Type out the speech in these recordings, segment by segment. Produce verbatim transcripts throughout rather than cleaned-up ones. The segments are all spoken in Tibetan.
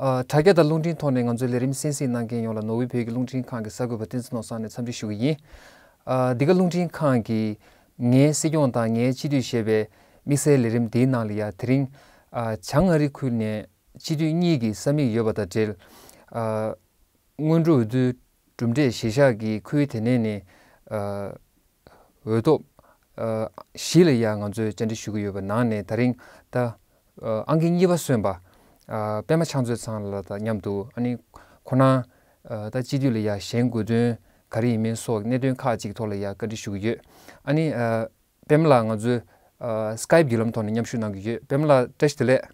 ཨ། དྲ་རྒྱ་དང་རླུང་འཕྲིན་ཐོག་ནས་ང་ཚོའི་ལས་རིམ་གསན་གཟིགས་གནང་མཁན་ཡོངས་ལ་ནོར་ཝེ་བོད་ཀྱི་རླུང་འཕྲིན་ཁང་གི་གསར་འགོད་པ་བསྟན་འཛིན་ནོར་བཟང་ནས་འཚམས་འདྲི་ཞུ་གི་ཡིན། ཨ། འདི་ག་རླུང་འཕྲིན་ཁང་གིས་ངའི་སྲིད་སྐྱོང་དང་ངའི་སྤྱི་འཐུས་ཞེས་པའི་དམིགས་བསལ་ལས་རིམ་འདིའི་ནང་ལ་ཡ་དེ་རིང་། ཨ། བྱང་ཨ་རི་ཁུལ་ནས་སྤྱི་འཐུས་གཉིས་ཀྱི་ས་མིག་ཡོད་པ་དང་འབྲེལ། ཨ། སྔོན་འགྲོ་འོས་བསྡུའི་གྲུབ་འབྲས་གཞིར་བཞག་གིས་ཁུལ་དེ་ནས་ནས། ཨ། འོས་ཐོབ། ཨ། བཞི་ལ་ཡ་ང་ཚོས་བཅར་འདྲི་ཞུ་གི་ཡོད་པའི་ནང་ནས་ད་རིང་ད། ཨ། ཨང་ཀི་གཉིས་པ་སོན་པ། ཨ། པད་མ་ཕྱག་མཛོད་ཚང་ལགས་དང་མཉམ་དུ། ཨ་ནི་ཁོ་རང་། ཨ། ད་སྤྱི་འཐུས་ལ་ཡ་བཞེངས་དགོས་དོན་ག་རེ་ཡིན་མིན་སོགས་གནད་དོན་ཁག་ཅིག་ཐོག་ལ་ཡ་བཀའ་འདྲི་ཞུ་གི་ཡོད། ཨ་ནི། ཨ། པད་མ་ལགས་ང་ཚོའི། ཨ། སི་ཀའེབ་བརྒྱུད་ལམ་ཐོག་ནས་མཉམ་ཞུགས་གནང་གི་ཡོད། པད་མ་ལགས་བཀྲ་ཤིས་བདེ་ལེགས།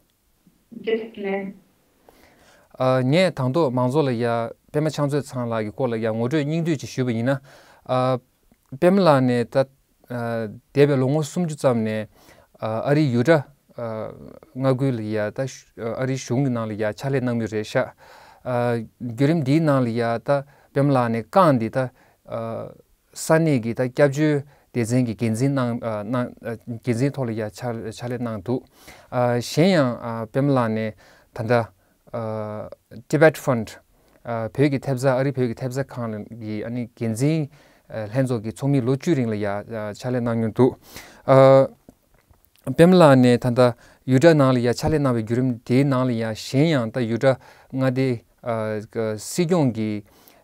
བཀྲ་ཤིས་བདེ་ལེགས། ཨ། ངས་དང་ཐོག་མང་ཚོགས་ལ་ཡ་པད་མ་ཕྱག་མཛོད་ཚང་ལགས་ཀྱི་སྐོར་ལ་ཡ་ངོ་སྤྲོད་སྙིང་བསྡུས་ཅིག་ཞུས་པ་ཡིན་ན། ཨ། པད་མ་ལགས་ནས་ད། ཨ། འདས་པའི་ལོ་ངོ་སུམ་ཅུ་ཙམ་ནས། ཨ། ཨ་རིའི་ཡུ་ཊ། ཨ། མངའ་ཁུལ་ལ་ཡ་ད་ཨ་རིའི་གཞུང་གི་ནང་ལ་ཡ་ཕྱག་ལས་གནང་མུས་རེད་ཤག་ཨ། བརྒྱུད་རིམ་འདིའི་ནང་ལ་ཡ་ད་པད་མ་ལགས་ནས་རྐང་འདི་ད། ཨ། ས་གནས་ཀྱི་ད་སྐྱབས་བཅོལ་སྡེ་ཚན་གྱི་འགན་འཛིན་གནང་། ཨ། གནང་། ཨ། འགན་འཛིན་ཐོག་ལ་ཡ་ཕྱག་ཕྱག་ལས་གནང་འདུག་ཨ། གཞན་ཡང་། ཨ། པད་མ་ལགས་ནས་ད་ལྟ། ཨ། Tibet Fund། ཨ། བོད་ཀྱི་ཐེབས་རྩ། ཨ་རི་བོད་ཀྱི་ཐེབས་རྩ་ཁང་གི། ཨ་ནི་འགན་འཛིན། ཨ། ལྷན་ཚོགས་ཀྱི་ཚོགས་མི་ལོ་བཅུའི་རིང་ལ་ཡ། ཨ། ཕྱག་ལས་གནང་མྱོང་འདུག་ཨ། པད་མ་ལགས་ནས་ད་ལྟ་ཡུ་ཊ་ནང་ལ་ཡ་ཕྱག་ལས་གནང་བའི་བརྒྱུད་རིམ་དེའི་ནང་ལ་ཡ་གཞན་ཡང་ད་ཡུ་ཊ་མངའ་སྡེ། ཨ། སྲིད་སྐྱོང་གི།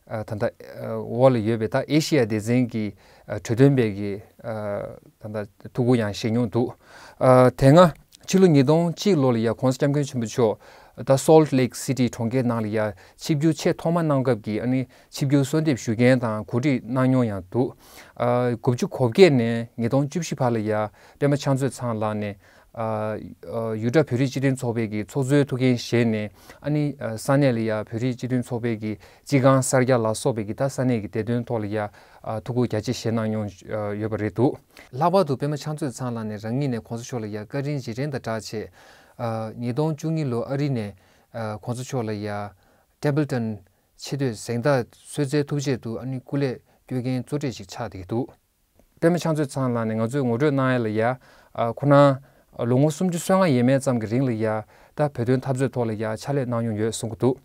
ཨ། ད་ལྟ། ཨ། འོག་ལ་ཡོད་པའི་ད་ཨེ་ཤེ་ཡ་སྡེ་ཚན་གྱི། ཨ། གྲོས་སྟོན་པའི་གི། ཨ། ད་ལྟ་ཐུགས་ཁུར་ཡང་བཞེས་མྱོང་འདུག་ཨ། དེ་སྔ་ཕྱི་ལོ་ཉིས་སྟོང་གཅིག་ལོ་ལ་ཡ་༸གོང་ས་༸སྐྱབས་མགོན་ཆེན་པོ་མཆོག་ད་སོལ་ཊི་ལེག་སི་ཊི་གྲོང་ཁྱེར་ནང་ལ་ཡ་ཆིབས་བསྒྱུར་ཆེས་ཐོག་མ་གནང་སྐབས་ཀྱི། ཨ་ནི་ཆིབས་བསྒྱུར་གསོལ་འདེབས་ཞུ་མཁན་དང་གོ་སྒྲིག་གནང་མྱོང་ཡང་འདུག་ཨ། དགུ་བཅུ་གོ་བརྒྱད་ནས་ཉིས་སྟོང་བཅུ་བཞི་བར་ལ་ཡ་པད་མ་ཕྱག་མཛོད་ཚང་ལགས་ནས། ཨ། ཨ། ཡུ་ཊ་བོད་རིགས་སྤྱི་མཐུན་ཚོགས་པའི་གི་ཚོགས་གཙོའི་ཐུགས་འགན་བཞེས་ནས། ཨ་ནི། ཨ། ས་གནས་ལ་ཡ་བོད་རིགས་སྤྱི་མཐུན་ཚོགས་པའི་གི་སྤྱི་ཁང་གསར་རྒྱག་ལ་སོགས་པའི་གི་ད་ས་གནས་ཀྱི་བདེ་དོན་ཐོག་ལ་ཡ། ཨ། ཐུགས་ཁུར་རྒྱ་ཆེ་བཞེས་གནང་མྱོང་ཡོད་པ་རེད་འདུག་ལྷག་པར་དུ་པད་མ་ཕྱག་མཛོད་ཚང་ལགས་ནས་རང་ཉིད་ནས་༸གོང་ས་མཆོག་ལ་ཡ་བཀའ་དྲིན་རྗེས་དྲན་དང་སྦྲགས་བྱས། ཨ། ཉིས་སྟོང་བཅུ་གཉིས་ལོ་ཨ་རི་ནས། ཨ། ༸གོང་ས་མཆོག་ལ་ཡ་ཊེམ་པལ་ཊོན་ཆེས་མཐོའི་གཟེངས་རྟགས་གསོལ་སྩལ་ཐུབ་ཆེད་དུ། ཨ་ནི་སྐུ་ལས་སྐྱོན་མཁན་གཙོ་གྲས་ཤིག་ཆགས་བསྡད་ཀྱི་འདུག་པད་མ་ཕྱག་མཛོད་ཚང་ལགས་ནས་ང་ཚོས་ངོ་སྤྲོད་གནང་ཡ་ལ་ཡ། ཨ། ཁོ་རང་ལོ་ངོ་སུམ་ཅུ་སོ་ལྔ་ཡས་མས་ཙམ་གྱི་རིང་ལ་ཡ་ད་བོད་དོན་འཐབ་རྩོད་ཐོག་ལ་ཡ་ཕྱག་ལས་གནང་མྱོང་ཡོད་གསུང་གི་འདུག་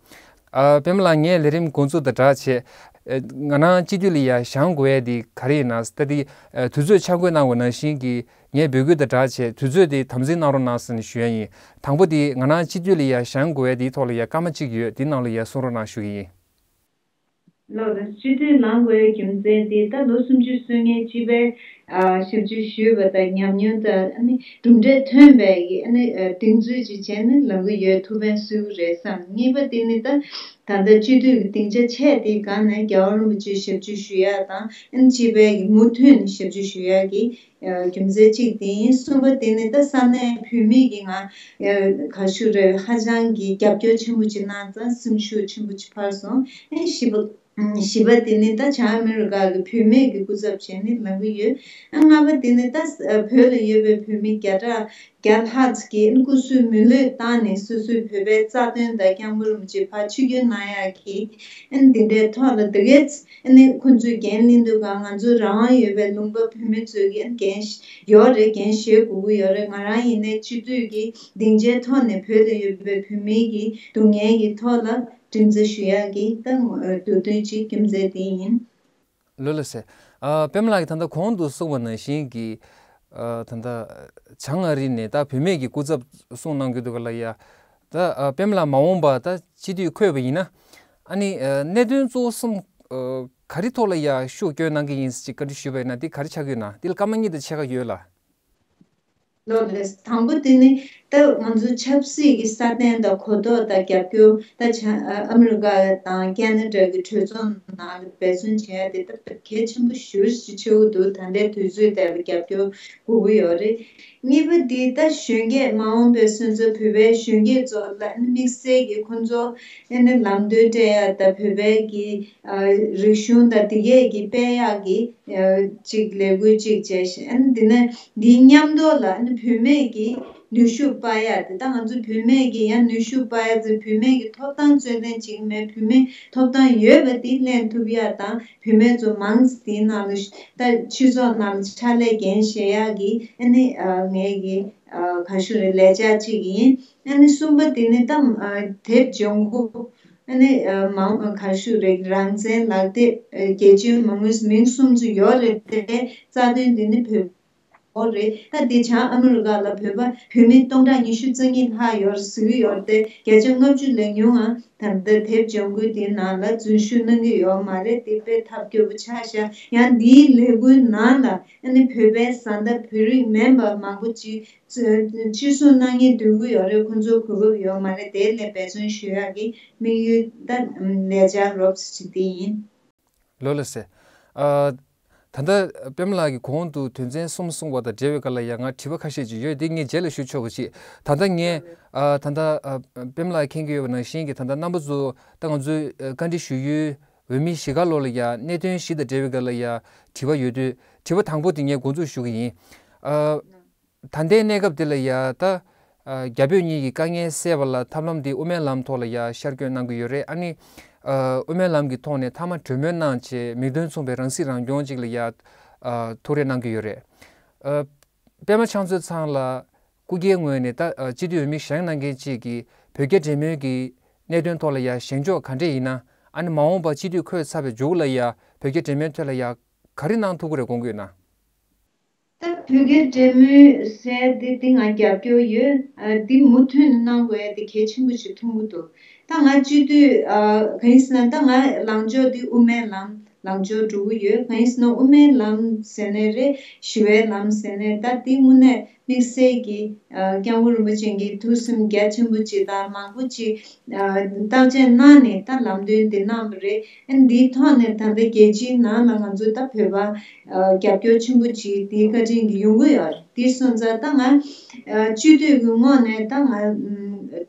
ཨ། པད་མ་ལགས། ངས་ལས་རིམ་འགོ་འཛུགས་དང་སྦྲགས་བྱས། ཨ། ང་རང་སྤྱི་འཐུས་ལ་ཡ་བཞེངས་དགོས་ཡ་དེ་ག་རེ་ཡིན་ན། ད་དེ། ཨ། དུས་ཚོད་འཆར་འགོད་གནང་བ་ནང་བཞིན་གྱི་ངས་འབོད་སྐུལ་དང་སྦྲགས་བྱས། དུས་ཚོད་དེ་དམ་འཛིན་གནང་རོགས་གནང་ཟེར་ནས་ཞུ་ཡ་ཡིན། དང་པོ་དེ་ང་རང་སྤྱི་འཐུས་ལ་ཡ་བཞེངས་དགོས་ཡ་དེའི་ཐོག་ལ་ཡ་སྐར་མ་གཅིག་ཡོད། དེའི་ནང་ལ་ཡ་གསུང་རོགས་གནང་ཞུ་གི་ཡིན། ལགས་རེད། སྤྱི་འཐུས་ལངས་དགོས་ཡའི་རྒྱུ་མཚན་དེ་ད་ལོ་སུམ་ཅུ་སོན་མཁན་སྤྱི་པའི། ཨ། ཞབས་ཕྱི་ཞུས་པ་དང་ཉམས་མྱོང་དང་། ཨ་ནི་གྲུབ་འབྲས་ཐོན་པའི་གི། ཨ་ནི། ཨ། གདེང་ཚོད་ཅིག་བྱས་ནས་ལངས་ཀྱི་ཡོད། ཐུགས་ཕན་གསོས་ཀྱི་རེད་བསམ། གཉིས་པ་དེ་ནི་ད་ད་ལྟ་སྤྱི་འཐུས་ཀྱི་སྡིངས་ཆ་ཆེ་དེའི་སྒང་ནས་རྒྱལ་བ་རིན་པོ་ཆེའི་ཞབས་ཕྱི་ཞུ་ཡ་དང་། ཨ་ནི་སྤྱི་པའི་གི་མུ་མཐུད་ནས་ཞབས་ཕྱི་ཞུ་ཡ་གི། ཨ། རྒྱུ་མཚན་གཅིག་དེ་ཡིན། གསུམ་པ་དེ་ནི་ད་ས་གནས་བོད་མི་གི་ང་། ཨ། ག་ཞུ་རེད། ཧ་ཅང་གི་རྒྱབ་སྐྱོར་ཆེན་པོ་ཅིག་གནང་ཙང་སེམས་ཤུགས་ཆེན་པོ་ཅིག་འཕར་སོང་། ཨ། བཞི་པ། བཞི་པ་དེ་ནི་ད་བྱང་ཨ་མི་རི་ཀ་གི་བུད་མེད་ཀྱི་སྐུ་ཚབ་བྱས་ནས་ལངས་ཀྱི་ཡོད། ཨ། ལྔ་པ་དེ་ནི་ད་བོད་ལ་ཡོད་པའི་བོད་མི་བརྒྱ་ཕྲག་བརྒྱ་ལྷག་ཅིག་གིས་སྐུ་གཟུགས་མི་ལྷོད་བཏང་ནས་སོ་སོའི་བོད་པའི་རྩ་དོན་དང་སྐྱབས་མགོན་རིན་པོ་ཆེ་ཕར་ཆིབས་བསྒྱུར་གནང་ཡག་གི། ཨ་ནི་འདི་འདྲའི་ཐོག་ལ་དེ་གས། ཨ་ནི་ཁོང་ཚོས་འགན་ལེན་དུས་ག་ང་ཚོ་རང་དབང་ཡོད་པའི་ལུང་པ་བོད་མི་ཚོས་ཀྱི། ཨ་ནི་འགན་ཡོད་རེད། འགན་བཞེས་དགོས་ཀྱི་ཡོད་རེད། ང་རང་ཡིན་ནའི་སྤྱི་འཐུས་ཀྱི་སྡིངས་ཆའི་ཐོག་ནས་བོད་ལ་ཡོད་པའི་བོད་མི་གི་སྡུག་བསྔལ་གྱི་ཐོག་ལ་མགྲིན་ཚབ་ཞུ་ཡག་གི་ད་མདོ་དོན་གཅིག་རྒྱུ་མཚན་དེ་ཡིན། ལགས་ལགས་སེ། ཨ། པད་མ་ལགས་ཀྱིས་ད་ལྟ་གོང་དུ་གསུངས་པ་ནང་བཞིན་གྱི། ཨ། ད་ལྟ་བྱང་ཨ་རི་ནས་ད་བུད་མེད་ཀྱི་སྐུ་ཚབ་གསུང་གནང་གི་འདུག་ག་ལ་ཡ། ད། ཨ། པད་མ་ལགས་མ་འོངས་པ་ད་སྤྱི་འཐུས་འཁོད་པ་ཡིན་ན། ཨ་ནི། ཨ། གནད་དོན་གཙོ་བོ་གསུམ། ཨ། ག་རེ་ཐོག་ལ་ཡ་ཤུགས་བསྐྱོན་གནང་གི་ཡིན་ཅེས་བཀའ་འདྲི་ཞུས་པ་ཡིན་ན། འདི་ག་རེ་ཆགས་ཀྱི་ཡོད་ན། འདི་ལ་སྐར་མ་གཉིས་དང་ཕྱེད་ཀ་ཡོད་ལ། ལགས་རེད། དང་པོ་དེ་ནི་ད་ང་ཚོ་ཆབ་སྲིད་ཀྱི་སྲ་བརྟན་དང་གོ་རྟོགས་དང་རྒྱབ་སྐྱོར། ད་བྱང་ཨ་མི་རི་ཀ་དང་ཁེ་ན་ཌ་གི་གྲོས་ཚོགས་ནང་ལ་འབད་བརྩོན་བྱས་ཏེ་ད་གལ་ཆེན་པོ་ཞེ་པོ་ཅིག་ཆགས་ཀྱི་འདུག་ད་ལྟའི་དུས་ཚོད་དེ་ལ་རྒྱབ་སྐྱོར་དགོས་ཀྱི་ཡོད་རེད། གཉིས་པ་དེ་ད་གཞོན་སྐྱེས་མ་འོངས་པའི་སོན་རྩ་བོད་པའི་གཞོན་སྐྱེས་ཚོ་ལ་དམིགས་བསལ་གྱི་ཁོང་ཚོ་ཨ་ནི་ལམ་སྟོན་སྤྲད་ཡག་དང་བོད་པའི་གི་ཨ་རིག་གཞུང་དང་དེ་གས་ཀྱི་སྤེལ་ཡག་གི་ཨ་ཅིག་ལས་འགུལ་ཅིག་བྱས་ཤིང་། ཨ་ནི་འདི་ནས་འདིའི་མཉམ་དུ་ལ་ཨ་ནི་བུད་མེད་ཀྱི་ ནུས་ཤུགས་སྤར་ཡ་དེ་ད་ང་ཚོ་བུད་མེད་ཀྱི་ཡང་ནུས་ཤུགས་སྤར་ཡ་དེ་བུད་མེད་ཀྱི་ཐོབ་ཐང་རྩོད་ལེན་བྱེད་ཀྱི་མེད། བུད་མེད་ཐོབ་ཐང་ཡོད་པ་དེ་ལེན་ཐུབ་ཡ་དང་བུད་མེད་ཚོ་མང་ཙམ་དེའི་ནང་ལ་ད་སྤྱི་ཚོགས་ནང་ལ་ཕྱག་ལས་འགན་བཞེས་ཡག་གི་ཨ་ནི་ངའི་གི་ག་ཞུ་རེད་ལས་འཆར་གཅིག་ཡིན། ཨ་ནི་གསུམ་པ་དེ་ནི་ད་དེབ་ལྗང་གུ་ཨ་ནི་མང་ག་ཞུ་རེད་རང་བཙན་ལག་དེབ་རྒྱལ་སྤྱིའི་མ་དངུལ་མིང་གསུམ་ཚོ་ཡོད་རེད་དེ་རྩ་དོན་དེ་ནི་བོད། འོ་རེད། ད་འདི་བྱང་ཨ་མི་རི་ཀ་ལ་བོད་པ་བོད་མི་སྟོང་ཕྲག་ཉི་ཤུ་རྩ་གཉིས་ལྷག་ཡོད་ཟེར་གྱི་ཡོད་རེད་དེ་བརྒྱ་ཆ་ལྔ་བཅུ་ལས་ཉུང་ང་ད་ལྟ་དེབ་ལྗང་གུ་དེའི་ནང་ལ་འཛུལ་ཞུགས་གནང་གི་ཡོད་མ་རེད། དེ་དཔེ་ཐབས་སྐྱོ་པོ་ཆགས་ཤག་ཡང་འདིའི་ལས་འགུལ་ནང་ལ་ཨ་ནི་བོད་པའི་བཟའ་ཟླ་བོད་རིགས་མིན་པ་མང་པོ་ཅིག་གཅིག་གཅིག་གསོ་གནང་སྙིང་འདོད་ཀྱི་ཡོད་རེད། ཁོང་ཚོ་གོ་སྐབས་ཡོད་མ་རེད། དེ་ལ་འབད་བརྩོན་ཞུ་ཡག་གི་དམིགས་ཡུལ་ད་ལས་འཆར་རོབ་ཙམ་ཅིག་དེ་ཡིན། ལོ་ལ་སེ། ཨ། ད་ལྟ་པདྨ་ལགས་ཀྱིས་གོང་དུ་དོན་ཚན་གསུམ་གསུངས་པ་དང་འབྲེལ་བའི་སྐོར་ལ་ཡང་ང་དྲི་བ་ཁ་ཤས་ཅིག་ཡོད། དེ་ངས་རྗེས་ལ་ཞུ་ཆོག་པ་ཅིག་ད་ལྟ་ངས་ཨ་ད་ལྟ་ཨ་པདྨ་ལགས་མཁྱེན་གྱི་ཡོད་པ་ནང་བཞིན་གྱི་ད་ལྟ་རྣམ་པ་ཚོ་ད་ང་ཚོའི་ཨ་བཀའ་འདྲི་ཞུ་ཡུལ་འོས་མི་བཞི་ཀ་ལོ་ལ་ཡང་གནད་དོན་བཞི་དང་འབྲེལ་བའི་སྐོར་ལ་ཡང་དྲི་བ་ཡོད་དུས་དྲི་བ་དང་པོ་དེ་ངས་འགོ་འཛུགས་ཞུ་གི་ཡིན། ཨ། ད་ལྟའི་གནས་སྐབས་འདི་ལ་ཡ་ད། ཨ། རྒྱ་བོད་གཉིས་ཀྱི་དཀའ་ངལ་སེལ་བ་ལ་ཐབས་ལམ་འདི་དབུ་མའི་ལམ་ཐོག་ལ་ཡ་ཤར་བསྐྱོད་གནང་གི་ཡོད་རེད། ཨ་ནི། ཨ། དབུ་མའི་ལམ་གྱི་ཐོག་ནས་མཐའ་མ་གྲོས་མོལ་གནང་བྱས་མིག་མདུན་མཚུངས་པའི་རང་སྲིད་རང་སྐྱོང་ཅིག་ལ་ཡ། ཨ། ཐུགས་རེ་གནང་གི་ཡོད་རེད། ཨ། པདྨ་ཕྱག་མཛོད་ཚང་ལ་སྐུ་སྒེར་ངོས་ནས་ད། ཨ། སྤྱི་འཐུས་འོས་མི་བཞེངས་གནང་མཁན་ཅིག་གིས་བོད་རྒྱ་འབྲེལ་མོལ་གྱི་གནད་དོན་ཐོག་ལ་ཡ་བཞེངས་ཕྱོགས་ག་འདྲས་ཡིན་ན། ཨ་ནི་མ་འོངས་པ་སྤྱི་འཐུས་འཁོད་ཚར་བའི་མཇུག་ལ་ཡ་བོད་རྒྱ་འབྲེལ་མོལ་ཐད་ལ་ཡ་ག་རེ་གནང་ཐུབ་ཀྱི་རེད་དགོངས་ཀྱི་ཡོད་ན། ད་བོད་རྒྱ་འབྲེལ་མོལ་ཟེར་དེ་འདི་ང་རྒྱབ་སྐྱོར་ཡོད། ཨ། འདི་མུ་མཐུད་ནས་གནང་དགོས་ཡ་དེ་གལ་ཆེན་པོ་ཞིག་མཐོང་གི་འདུག་ད་ང་སྤྱི་འཐུས་ཨ་གང་ཡིན་ཟེར་ན་ད་ང་ལངས་ཕྱོགས་འདི་དབུ་མའི་ལམ་ལངས་ཕྱོགས་འགྲོ་གི་ཡོད། གང་ཡིན་ཟེར་ན་དབུ་མའི་ལམ་ཟེར་ནའི་རེད། ཞི་བའི་ལམ་ཟེར་ནའི་ད་འདི་དངོས་གནས་དམིགས་བསལ་གྱི་ཨ་སྐྱབས་མགོན་རིན་པོ་ཆེ་གི་ཐུགས་སེམས་རྒྱ་ཆེན་པོ་ཅིག་དང་མང་པོ་ཅིག་ཨ་བརྟག་དཔྱད་གནང་ནས་ད་ལམ་སྟོན་དེ་གནང་བ་རེད། ཨ་འདིའི་ཐོག་ནས་ད་ལྟ་རྒྱལ་སྤྱིའི་ནང་ལ་ང་ཚོ་ད་བོད་པ་ཨ་རྒྱབ་སྐྱོར་ཆེན་པོ་ཅིག་དེའི་བཀའ་དྲིན་གྱིས་ཡོང་གི་ཡོད་རེད། དེ་སོང་ཙང་ད་ང་ཨ་སྤྱི་འཐུས་ཀྱི་ངོས་ནས་ད་ང་ཨ་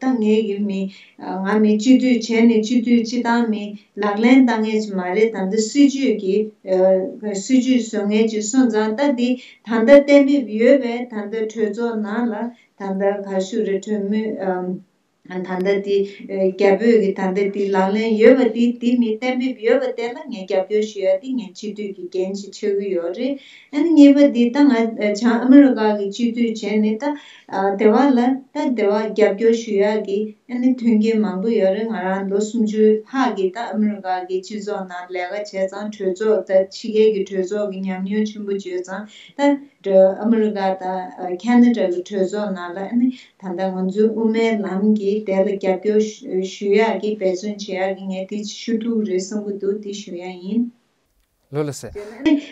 ད་ངའི་གི་མི་ཨ་ང་མི་སྤྱི་འཐུས་བྱས་ནས་སྤྱི་འཐུས་སྤྱི་བཏང་མི་ལག་ལེན་བསྟར་མཁན་ཅིག་མ་རེད། ད་ལྟ་སྲིད་ཇུས་ཀྱི་ཨ་སྲིད་ཇུས་བཟོ་མཁན་ཅིག་སོང་ཙང་ད་འདི་ད་ལྟ་གཏན་འབེབས་ཡོད་པའི་ད་ལྟ་གྲོས་ཚོགས་ནང་ལ་ད་ལྟ་ག་ཞུ་རེད། གྲོས་མོལ་ཨ། ད་ལྟ་དེ་རྒྱ་བོད་ཀྱི་ད་ལྟ་དེ་ལག་ལེན་ཡོད་པ་དེ་དེ་མི་གཏན་འབེབས་ཡོད་པ་དེ་ལ་ངས་རྒྱབ་སྐྱོར་ཞུ་ཡ་དེ་ངས་སྤྱི་འཐུས་ཀྱི་འགན་ཅིག་ཆགས་ཀྱི་ཡོད་རེད། ཨ་ནི་གཉིས་པ་དེ་ད་ང་བྱང་ཨ་མི་རི་ཀ་གི་སྤྱི་འཐུས་བྱས་ནས་ད་ཨ་སྡེ་བ་ལ་ད་སྡེ་བ་རྒྱབ་སྐྱོར་ཞུ་ཡ་གི་ཨ་ནི་མཐུན་རྐྱེན་མང་པོ་ཡོད་རེད། ང་རང་ལོ་སུམ་ཅུ་ལྷག་གི་ད་ཨ་མི་རི་ཀ་གི་སྤྱི་ཚོགས་ནང་ལས་ཀ་བྱས་ཙང་གྲོས་ཚོགས་ད་ཕྱི་རྒྱལ་གྱི་གྲོས་ཚོགས་ཀྱི་ཉམས་མྱོང་ཆེན་པོ་ཡོད་ཙང་ད་ཨ་མི་རི་ཀ་དང་ཁ་ན་ཌ་གི་གྲོས་ཚོགས་ནང་ལ་ཨ་ནི། ད་ལྟ་ང་ཚོའི་དབུ་མའི་ལམ་གྱི་དེ་ལ་རྒྱབ་སྐྱོར་ཞུ་ཞུ་ཡག་གི་འབད་བརྩོན་བྱེད་ཡག་གི་ངས་དེ་ཞུ་ཐུབ་རེད་བསམ་གྱི་འདུག་དེ་ཞུ་ཡག་ཡིན། ལོ་ལ་སེ།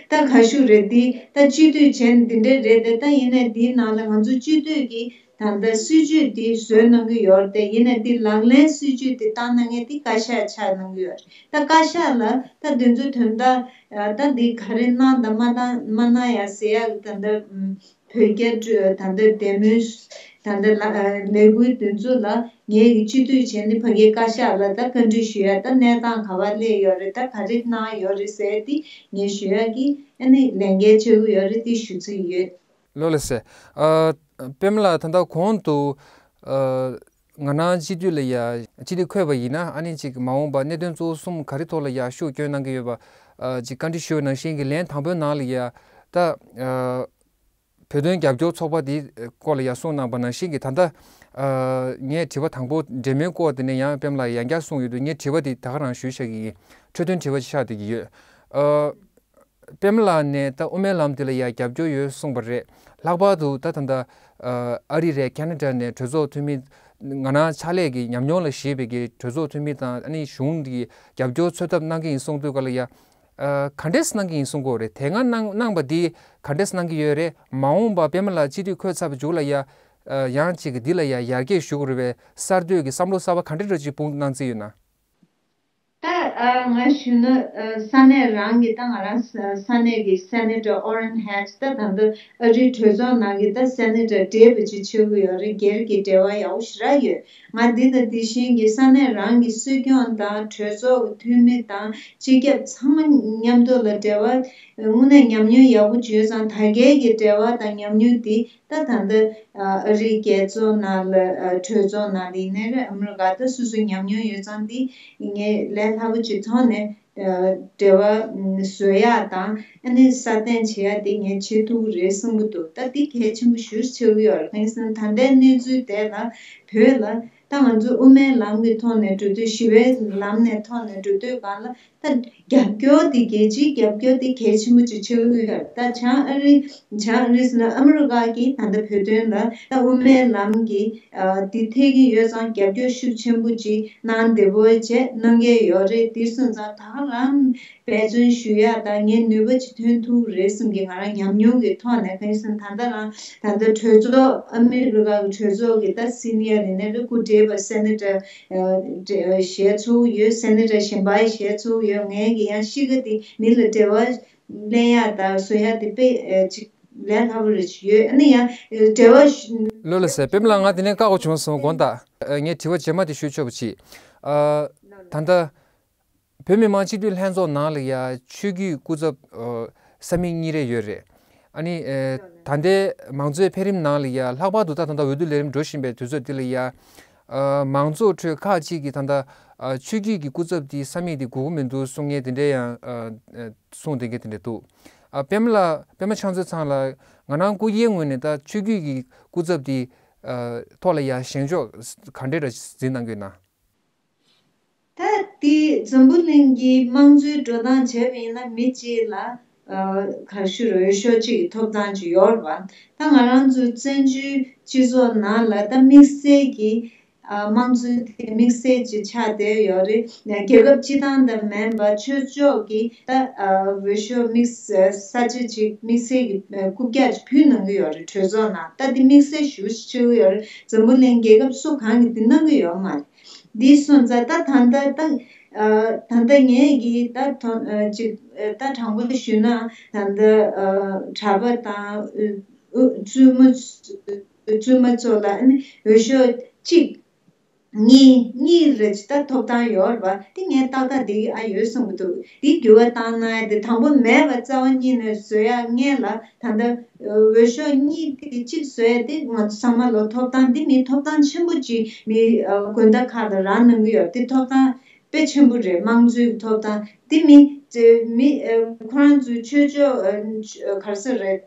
ད་ག་ཞུ་རེད་དེ་ད་སྤྱི་འཐུས་བྱས་ནས་འདི་འདྲ་རེད་དེ་ད་ཡིན་ནའི་འདིའི་ནང་ལ་ང་ཚོ་སྤྱི་འཐུས་ཀྱི་ད་ལྟ་སྲིད་ཇུས་དེ་བཟོས་གནང་གི་ཡོད་རེད་དེ་ཡིན་ནའི་དེ་ལག་ལེན་སྲིད་ཇུས་དེ་བཏང་གནང་མཁན་དེ་བཀའ་ཤག་ཆགས་གནང་གི་ཡོད་རེད། ད་བཀའ་ཤག་ལ་ད་དེ་ཚོའི་དོན་དག་ད་འདི་ག་རེ་གནང་དང་མ་གནང་མ་གནང་ཡ་ཟེར་ཡག་གི་ད་ལྟ། བོད་རྒྱ་ད་ལྟ་འབྲེལ་མོལ་ད་ལྟ་ལས་འགུལ་འདི་ཚོ་ལ་ངས་ཀྱི་སྤྱི་འཐུས་བྱས་ནས་ཕ་གིའི་བཀའ་ཤག་ལ་ད་བཀའ་འདྲི་ཞུ་ཡ་ད་གནས་སྟངས་ག་པར་སླེབས་ཡོད་རེད། ད་ག་རེ་གནང་ཡོད་རེད་ཟེར་ཏེ་ངས་ཞུ་ཡ་གི་ཨ་ནི་ལས་འགན་ཆགས་ཀྱི་ཡོད་རེད་དེ་ཞུ་རྩིས་ཡོད། ལོ་ལ་སེ། ཨ། པདྨ་ལགས་ད་ལྟ་གོང་དུ་ཨ། ང་རང་སྤྱི་འཐུས་ལ་ཡ་སྤྱི་འཐུས་འཁོད་པ་ཡིན་ན་ཨ་ནི་ཅིག་མ་འོངས་པ་གནད་དོན་གཙོ་བོ་གསུམ་ག་རེ་ཐོག་ལ་ཡ་ཤུགས་སྐྱོན་གནང་གི་ཡོད་པ་ཨ། ཅིག་བཀའ་འདྲི་ཞུ་བ་ནང་བཞིན་གྱི་ལན་དང་པོའི་ནང་ལ་ཡ་ད་ཨ། བོད་དོན་རྒྱབ་སྐྱོར་ཚོགས་པ་དེའི་སྐོར་ལ་ཡང་གསུངས་གནང་པ་ནང་བཞིན་གྱི་ད་ལྟ་ཨ། ངས་དྲི་བ་དང་པོ་འབྲེལ་མོལ་སྐོར་དེ་ནས་ཡང་པདྨ་ལགས་ཡང་བསྐྱར་གསུངས་ཡོད་དུས་ངས་དྲི་བ་དེ་ད་ག་རང་ཞུས་བཞག་གི་ཡིན། འཕྲོས་དོན་དྲི་བ་ཅིག་ཆགས་བསྡད་ཀྱི་ཡོད། ཨ། པདྨ་ལགས་ནས་ད་དབུ་མའི་ལམ་དེ་ལ་ཡང་རྒྱབ་སྐྱོར་ཡོད་གསུངས་པ་རེད། ལྷག་པར་དུ་ད་ད་ལྟ་ཨ། ཨ་རི་རེད། ཁ་ན་ཌ་ནས་གྲོས་ཚོགས་འཐུས་མི་ང་རང་ཕྱག་ལས་ཀྱི་ཉམས་མྱོང་ལ་གཞིགས་པའི་གི་གྲོས་ཚོགས་འཐུས་མི་དང་ཨ་ནི་གཞུང་གི་རྒྱབ་སྐྱོར་འཚོལ་ཐབས་གནང་གི་ཡིན་གསུངས་དུས་ག་ལ་ཡ། ཨ། ག་འདྲས་གནང་གི་ཡིན་གསུང་གི་ཡོད་རེད། དེ་སྔ་གནང་གནང་པ་འདི་ག་འདྲས་གནང་གི་ཡོད་རེད། མ་འོངས་པ་པདྨ་ལགས་སྤྱི་འཐུས་འཁོད་ཚར་བའི་མཇུག་ལ་ཡ། ཨ། ཡང་གཅིག་གི་འདི་ལ་ཡ་ཡར་རྒྱས་ཞུ་དགོས་རེད་པས་གསར་གཏོད་ཀྱི་བསམ་བློ་གསར་པ་ག་འདྲ་འདྲ་ཅིག་སྤུངས་གནང་རྩིས་ཡོད་ན། ད་ཨ་ང་ཞུ་ན་ཨ་ས་གནས་རང་གི་ད་ང་རང་ས་ས་གནས་ཀྱི་སེ་ནེ་ཊར་ཨོ་རན་ཧེ་ཊི་ད་ད་ལྟ་ཨ་རིའི་གྲོས་ཚོགས་ནང་གི་ད་སེ་ནེ་ཊར་བགྲེས་པ་ཅིག་ཆགས་ཀྱི་ཡོད་རེད། སྒེར་གྱི་འབྲེལ་བ་ཡག་པོ་ཞེ་དྲག་ཡོད། ང་འདི་དང་འདི་བཞིན་གྱི་ས་གནས་རང་གི་སྲིད་སྐྱོང་དང་གྲོས་ཚོགས་ཀྱི་འཐུས་མི་དང་སྤྱི་ཁྱབ་ཚང་མ་མཉམ་དུ་ལ་འབྲེལ་བ་དངོས་གནས་ཉམས་མྱོང་ཡག་པོ་བྱུང་ཙང་ད་གའི་གི་འབྲེལ་བ་དང་ཉམས་མྱོང་འདི་ད་ད་ལྟ་ ཨ་རིའི་རྒྱལ་ཚོགས་ནང་ལ་ཨ་གྲོས་ཚོགས་ནང་ལ་ཡིན་ནའི་རེད། ཨ་མི་རི་ཀ་ད་སོ་སོའི་ཉམས་མྱོང་ཡོད་ཙང་དེ་ངས་ལས་སླ་པོ་ཅིག་ཐོག་ནས་ཨ་འབྲེལ་བ་བཟོ་ཡག་དང་ཨ་ནི་སྲ་བརྟན་བྱེད་ཡག་དེ་ངས་བྱེད་ཐུབ་ཀྱི་རེད་བསམ་གྱི་འདུག་ད་དེ་གལ་ཆེན་པོ་ཞེ་པོ་ཆགས་ཀྱི་ཡོད་རེད། གང་ཡིན་ཟེར་ན་ད་ལྟའི་གནས་ཚུལ་དེ་ལ་བོད་ལ་ད་ང་ཚོ་དབུ་མའི་ལམ་གྱི་ཐོག་ནས་འགྲོ་དུས་ཞི་བའི་ལམ་ནས་ཐོག་ནས་འགྲོ་དུས་སྒང་ལ། ད་རྒྱབ་སྐྱོར་དེ་རྒྱལ་སྤྱིའི་རྒྱབ་སྐྱོར་དེ་གལ་ཆེན་པོ་ཅིག་ཆགས་ཀྱི་ཡོད་རེད། ད་བྱང་ཨ་རི་བྱང་ཨ་རི་ཟེར་ན་ཨ་མི་རི་ཀ་གིས་ད་ལྟ་བོད་དོན་ལ་ད་དབུ་མའི་ལམ་གྱི་ཨ་དེ་ཐེག་གི་ཡོད་ཙང་རྒྱབ་སྐྱོར་ཤུགས་ཆེན་པོ་ཅིག་གནང་བདེ་པོ་བྱས་གནང་གི་ཡོད་རེད། དེ་སོང་ཙང་ད་ག་རང་འབད་བརྩོན་ཞུ་ཡག་དང་ངས་ནུས་པ་ཅིག་ཐོན་ཐུབ་རེད་བསམ་གྱི་ང་རང་ཉམས་མྱོང་གི་ཐོག་ནས། གང་ཡིན་ཟེར་ན་ད་ལྟ་རང་ད་ལྟ་གྲོས་ཚོགས་ཨ་མི་རི་ཀ་གི་གྲོས་ཚོགས་ཀྱི་ད་སི་ནི་ཡར་ཡིན་ནའི་རེད། སྐུ་བགྲེས་པ་སེ་ནེ་ཊར་ཞལ་ཚུགས་ཡོད། སེ་ནེ་ཊར་གཞན་པ་ཡི་ཞལ་ཚུགས་ཡོད། ངའི་གི་ཡང་གཤིས་ཀ་དེ་མི་ལ་འབྲེལ་བ་ལེན་ཡག་དང་བཟོ་ཡག་དེ་དཔེ་ཨེ་ཅིག་ལས་སླ་པོ་རེ་ཞིག་ཡོད། ཨ་ནི་ཡང་ཨེ་འབྲེལ་བ་ཞུ། ལོས་ལགས་སེ། པདྨ་ལགས་ང་དེ་ནས་བཀག་དགོས་བྱུང་སོང་དགོངས་དག་ཨ་ངས་དྲི་བ་རྗེས་མ་དེ་ཞུ་ཆོག་པ་ཅིག་ཨ་ད་ལྟ་བོད་མི་མང་སྤྱི་འཐུས་ལྷན་ཚོགས་ནང་ལ་ཡ་ཆོས་བརྒྱུད་སྐུ་ཚབ་ཨ་ས་མིག་གཉིས་རེ་ཡོད་རེད། ཨ་ནི་ཨེ་ད་ལྟའི་མང་གཙོའི་འཕེལ་རིམ་ནང་ལ་ཡ་ལྷག་པར་དུ་ད་ད་ལྟ་འོས་བསྡུ་ལས་རིམ་འགྲོ་བཞིན་པའི་དུས་ཚོད་འདི་ལ་ཡ། ཨ་མང་ཚོགས་ཁྲོད་ཁག་ཅིག་གིས་ད་ལྟ་ཨ་ཆོས་བརྒྱུད་ཀྱི་སྐུ་ཚབ་དེ་ས་མིག་དེ་དགོས་ཀྱི་མི་འདུག་གསུང་མཁན་དེ་འདྲ་ཡང་ཨ་ཨ་གསུང་བསྡད་མཁན་དེ་འདྲ་འདུག་ཨ་པདྨ་ལགས། པདྨ་ཕྱག་མཛོད་ཚང་ལ་ང་རང་སྐུ་སྒེར་ངོས་ནས་ད་ཆོས་བརྒྱུད་ཀྱི་སྐུ་ཚབ་དེ་ཨ་ཐོག་ལ་ཡ་བཞེངས་ཕྱོགས་ག་འདྲས་འདྲ་འཛིན་གནང་གི་ཡོད་ན། ད་དེ་འཛམ་བུ་གླིང་གི་དམངས་གཙོའི་འགྲོ་སྟངས་བྱས་པ་ཡིན་ན་མི་གཅིག་ལ་ཨ་ག་རེ་ཞུ་རེད། འོས་ཤོག་གཅིག་གི་ཐོབ་ཐང་ཅིག་ཡོད་རེད་པ། ད་ང་རང་ཚོ་བཙན་བྱོལ་སྤྱི་ཚོགས་ནང་ལ་ད་དམིགས་བསལ་གྱི་ཨ་དམངས་གཙོ་དེ་དམིགས་བསལ་ཅིག་ཆགས་བསྡད་ཡོད་རེད། རྒྱལ་ཁབ་སྤྱི་བཏང་དང་མིན་པ་ཆོས་ཕྱོགས་ཀྱི་ད་ཨ་འོས་ཤོག་དམིགས་བསལ་ས་ཆ་ཅིག་དམིགས་བསལ་གྱི་ཨ་རྐུབ་བཀྱག་ཅིག་ཕུལ་གནང་གི་ཡོད་རེད། གྲོས་ཚོགས་ནང་ད་དེ་དམིགས་བསལ་ཞེ་པོ་ཅིག་ཆགས་ཀྱི་ཡོད་རེད། འཛམ་བུ་གླིང་རྒྱལ་ཁབ་སུ་གང་གིས་དེ་གནང་གི་ཡོད་མ་རེད། འདི་སོང་ཙང་ད་ད་ལྟ་ད་ཨ་ད་ལྟ་ངས་ཀྱིས་ད་དོན་ཨ་ཅིག་ཨ་ད་དྲང་པོ་ཞུས་ན་ད་ལྟ་ཨ་གྲྭ་པ་དང་ཨ་བཙུན་མ་བཙུན་མ་ཚོ་ལ་ཨ་ནི་འོས་ཤོག་གཅིག་གཉིས་གཉིས་རེ་ཅིག་ད་ཐོབ་ཐང་ཡོད་རེད་པ། འདི་ངས་ཏག་ཏག་འདི་ཨ་ཡོད་བསམ་གྱི་འདུག་འདི་འགྱུར་བ་བཏང་ན་འདི་དང་པོ་མེད་པ་རྩ་བ་ཉིད་ནས་བཟོ་ཡག་སྔོན་ལ་ད་ལྟ་འོས་ཤོག་གཉིས་དེ་གཅིག་བཟོས་ཏེ་ང་ཚོ་ཚང་མ་ལོ་ཐོབ་ཐང་འདི་མི་ཐོབ་ཐང་ཆེན་པོ་ཅིག་མི་ཨ་དགོན་བདག་ཁག་ལ་རག་གནང་གི་ཡོད། འདི་ཐོབ་ཐང་དཔེ་ཆེན་པོ་རེད། དམངས་གཙོའི་ཐོབ་ཐང་འདི་མི་ཚེ་མི་ཨ་ཁོ་རང་ཚོའི་ཆོས་ཕྱོགས་ཨ་ག་རེ་ཟེར་རེད།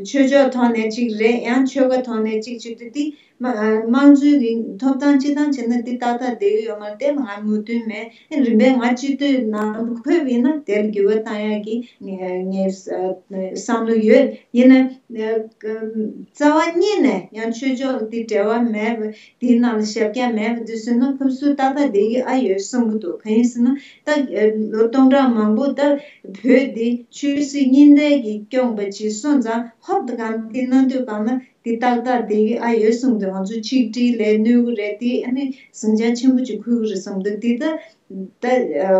ཆོས་ཕྱོགས་ཐོག་ནས་གཅིག་རེད། ཡང་ཆོལ་ཁ་ཐོག་ནས་གཅིག་བྱེད་དུས་འདི་མ་ཨ་དམངས་གཙོའི་གི་ཐོབ་ཐང་སྤྱི་བཏང་བྱས་ན་འདི་ཏག་ཏག་བསྡད་ཀྱི་ཡོད་མ་རེད། དེ་ལ་ང་མོས་མཐུན་མེད། རིམ་པས་ང་སྤྱི་འཐུས་ནང་འཁོད་པ་ཡིན་ན་དེ་ལ་འགྱུར་བ་བཏང་ཡག་གི་ངས་ངས་ཨ་བསམ་བློ་ཡོད། ཡིན་ན་ཨ་རྩ་བ་ཉིད་ནས་ཡང་ཆོས་ཕྱོགས་འདི་འབྲེལ་བ་མེད་པ་འདིའི་ནང་ལ་ཞབས་བཀྱག་མེད་པ་འདི་བཟོས་ན་སྐབས་སུ་ཏག་ཏག་བསྡད་ཀྱི་ཨ་ཡོད་བསམ་གྱི་འདུག་གང་ཡིན་ཟེར་ན་ད་ལོ་སྟོང་ཕྲག་མང་པོ་ད་བོད་འདི་ཆོས་སྲིད་གཉིས་ལྡན་གྱིས་སྐྱོང་པ་ཅིག་སོང་ཙང་ཧོབ་ཏེ་གང་འདི་གནང་དུས་གང་ན་འདི་ཏག་ཏག་བསྡད་ཀྱི་ཨ་ཡོད་བསམ་འདུག་ང་ཚོ་ཆིག་སྒྲིལ་ལས་གནོད་གི་རེད། དེ་ཨ་ནི་ཟིང་ཆ་ཆེན་པོ་ཅིག་ཁུར་གི་རེད་བསམ་འདུག་འདི་ད་ད་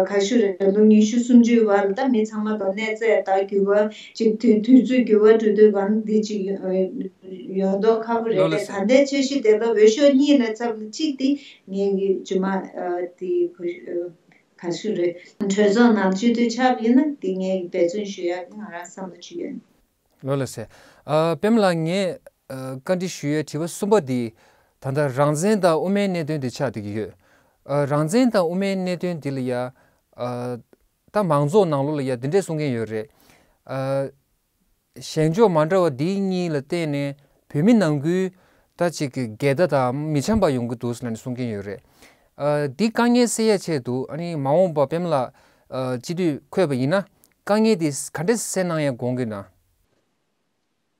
ག་ཞུ་རེད། ལོ་ཉི་ཤུ་སུམ་ཅུའི་བར་ལ་ད་མི་ཚང་མ་དང་གནས་ཚད་དང་འགྱུར་བ་ཅིག་དུས་དུས་ཚོད་འགྱུར་བ་འགྲོ་དུས་གང་འདི་ཅིག་ཡོང་མདོག་ཁ་པོ་རེད། ལོ་ལ་ད་ལྟའི་འཆར་གཞི་དེ་ལ་འོས་ཤོག་གཉིས་ལ་ཚབ་ལ་གཅིག་དེ་ངས་གི་ཇུ་མ་དེ་ག་ཞུ་རེད། གྲོས་ཚོགས་ནང་སྤྱི་འཐུས་ཆགས་པ་ཡིན་ན་དེ་ངས་འབད་བརྩོན་ཞུ་ཡག་ང་རང་བསམ་བློ་ཅིག་ཡོད། ལོས་ལགས་སེ། ཨ་པདྨ་ལགས་ངས་ཨ་བཀའ་འདྲི་ཞུ་ཡའི་དྲི་བ་གསུམ་པ་འདི་ད་ལྟ་རང་བཙན་དང་དབུ་མའི་གནད་དོན་འདི་ཆགས་བསྡད་ཀྱི་ཡོད། ཨ་རང་བཙན་དང་དབུ་མའི་གནད་དོན་འདི་ལ་ཡ་ཨ་ད་མང་ཚོགས་ནང་ལོགས་ལ་ཡ་འདི་འདྲས་གསུང་མཁན་ཡོད་རེད། ཨ་བཞེངས་ཕྱོགས་མ་འདྲ་བ་འདི་གཉིས་ལ་བརྟེན་ནས་བོད་མི་ནང་ཁུལ་ད་ཅིག་གི་འགལ་ཟླ་དང་མི་འཆམ་པ་ཡོང་གི་འདུག་ཟེར་ནས་གསུང་མཁན་ཡོད་རེད། ཨ་འདི་དཀའ་ངལ་སེལ་ཡ་ཆེད་དུ་ཨ་ནི་མ་འོངས་པ་པདྨ་ལགས་ཨ་སྤྱི་འཐུས་འཁོད་པ་ཡིན་ན་དཀའ་ངལ་འདི་ག་འདྲས་སེལ་གནང་ཡ་དགོངས་ཀྱི་ན།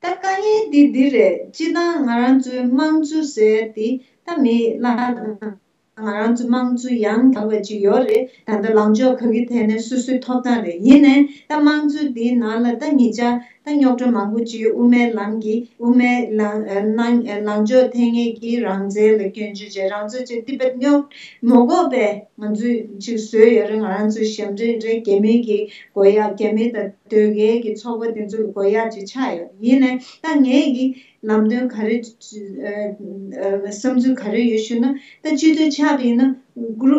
ད་དཀའ་ངལ་འདི་འདི་རེད། སྤྱིར་བཏང་ང་རང་ཚོའི་དམངས་གཙོ་ཟེར་འདི་ད་མི་ལ་ང་རང་ཚོ་དམངས་གཙོ་ཡང་དག་པ་ཅིག་ཡོད་རེད། ད་ལྟ་ལངས་ཕྱོགས་ག་གི་ཐད་ནས་སོ་སོའི་ཐོབ་ཐང་རེད། ཡིན་ནའི་ད་དམངས་གཙོ་འདིའི་ནང་ལ་ད་ཉེ་ཆར་ད་རྙོག་དྲ་མང་པོ་ཅིག་དབུ་མའི་ལམ་གྱི་དབུ་མའི་ལམ་ནང་ལངས་ཕྱོགས་འཐེན་མཁན་གྱི་རང་བཙན་ལ་སྐྱོན་བརྗོད་བྱས། རང་ཚོ་ཅིག་འདི་པད་རྙོག་མ་དགོས་པའི་ང་ཚོས་ཅིག་བཟོས་ཡོད་རེད། ང་རང་ཚོའི་ཞབས་འདྲེན་རེད། རྒྱ་མི་གི་དགོས་ཡག་རྒྱ་མི་དང་ཟློས་གར་གྱི་ཚོགས་པ་དེ་ཚོ་ལ་དགོས་ཡག་ཅིག་ཆགས་ཡོད། ཡིན་ནའི་ད་ངས་ཀྱི་ལམ་སྟོན་ག་རེ་ཨ་ཨ་བསམ་ཚུལ་ག་རེ་ཡོད་ཞུ་ན། ད་སྤྱི་འཐུས་ཆགས་པ་ཡིན་ན་གུ་རུ་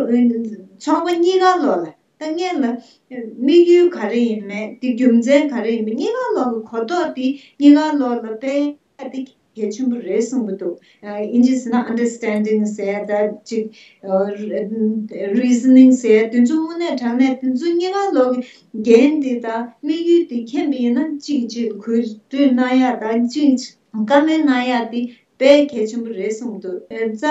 ཚོགས་པ་གཉིས་ཀ་ལོག་ལ་ད་སྔོན་ལ་དམིགས་ཡུལ་ག་རེ་ཡིན་མེད་དེ་རྒྱུ་མཚན་ག་རེ་ཡིན་མེད་གཉིས་ཀ་ལོག་གི་གོ་རྟོགས་དེ་གཉིས་ཀ་ལོག་ལ་སྤེལ་ཡ་དེ་ གལ་ཆེན་པོ་རེད་གསུངས་པ་འདུག་ཨ། ཨིན་ཇི་ཟེར་ན་understanding ཟེར་ཡ་ད་ཅིག་ཨ། reasoning ཟེར་ཡ་དེ་ཚོ་དངོས་གནས་དྲང་གནས་དེ་ཚོ་སྙན་ངག་ལོག་གི་འགན་དེ་དང་དམིགས་ཡུལ་དེ་མཁྱེན་པ་ཡིན་ན་གཅིག་གིས་གཅིག་ལ་གུས་འདུད་གནང་ཡ་དང་གཅིག་བཀའ་མོལ་གནང་ཡ་དེ་དཔེ་གལ་ཆེན་པོ་རེད་གསུངས་འདུག་རྩ་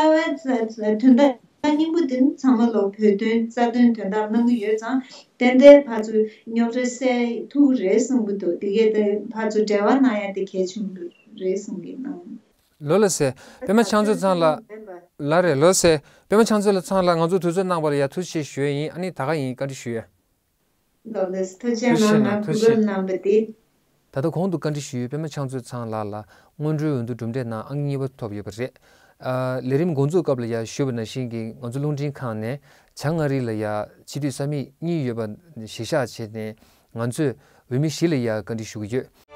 བའི་དོན་དག་སྙིང་པོ་དེ་ནི་ཚང་མ་ལོ་བོད་དོན་རྩ་དོན་དོན་དག་གནང་གི་ཡོད་ཙང་ཏན་ཏན་ཕར་ཚུར་རྙོག་དྲ་སེལ་ཐུབ་ཀྱི་རེད་གསུངས་ཀྱི་འདུག་དེ་གས་དེ་ཕར་ཚུར་འབྲེལ་བ་གནང་ཡ་དེ་གལ་ཆེན་པོ་རེད་གསུངས་ཀྱི་གནང་། ལགས་ལགས་སེ། པད་མ་ཕྱག་མཛོད་ཚང་ལགས། ལགས་རེད་ལགས་སེ། པད་མ་ཕྱག་མཛོད་ལགས་ཚང་ལ་ང་ཚོ་དུས་ཚོད་གནང་བར་ཡ་ཐུགས་རྗེ་ཆེ་ཞུ་ཡ་ཡིན། ཨ་ནི་ད་ག་ཡིན། བཀའ་འདྲི་ཞུ་ཡ། ལགས་ལགས། ཐུགས་རྗེ་གནང་། ཐུགས་རྗེ་གནང་། ང་གུས་བཀུར་གནང་བ་དེ། ད་ལྟ་གོང་དུ་བཀའ་འདྲི་ཞུས་པད་མ་ཕྱག་མཛོད་ཚང་ལགས་ལ་སྔོན་འགྲོའི་འོས་བསྡུ་གྲུབ་འབྲས་ནང་ཨང་གཉིས་པ་ཐོབ་ཡོད་པ་རེད། ཨ། ལས་རིམ་འགོ་འཛུགས་སྐབས་ལ་ཡ་ཞུས་པ་ནང་བཞིན་གྱི་ང་ཚོ་རླུང་འཕྲིན་ཁང་ནས་བྱང་ཨ་རི་ལ་ཡ་སྤྱི་འཐུས་ས་མིག་གཉིས་ཡོད་པ་གཞི་བཞག་བྱས་ནས་ང་ཚོས་འོས་མི་བཞི་ལ་ཡ་བཀའ་འདྲི་ཞུ་གི་ཡོད།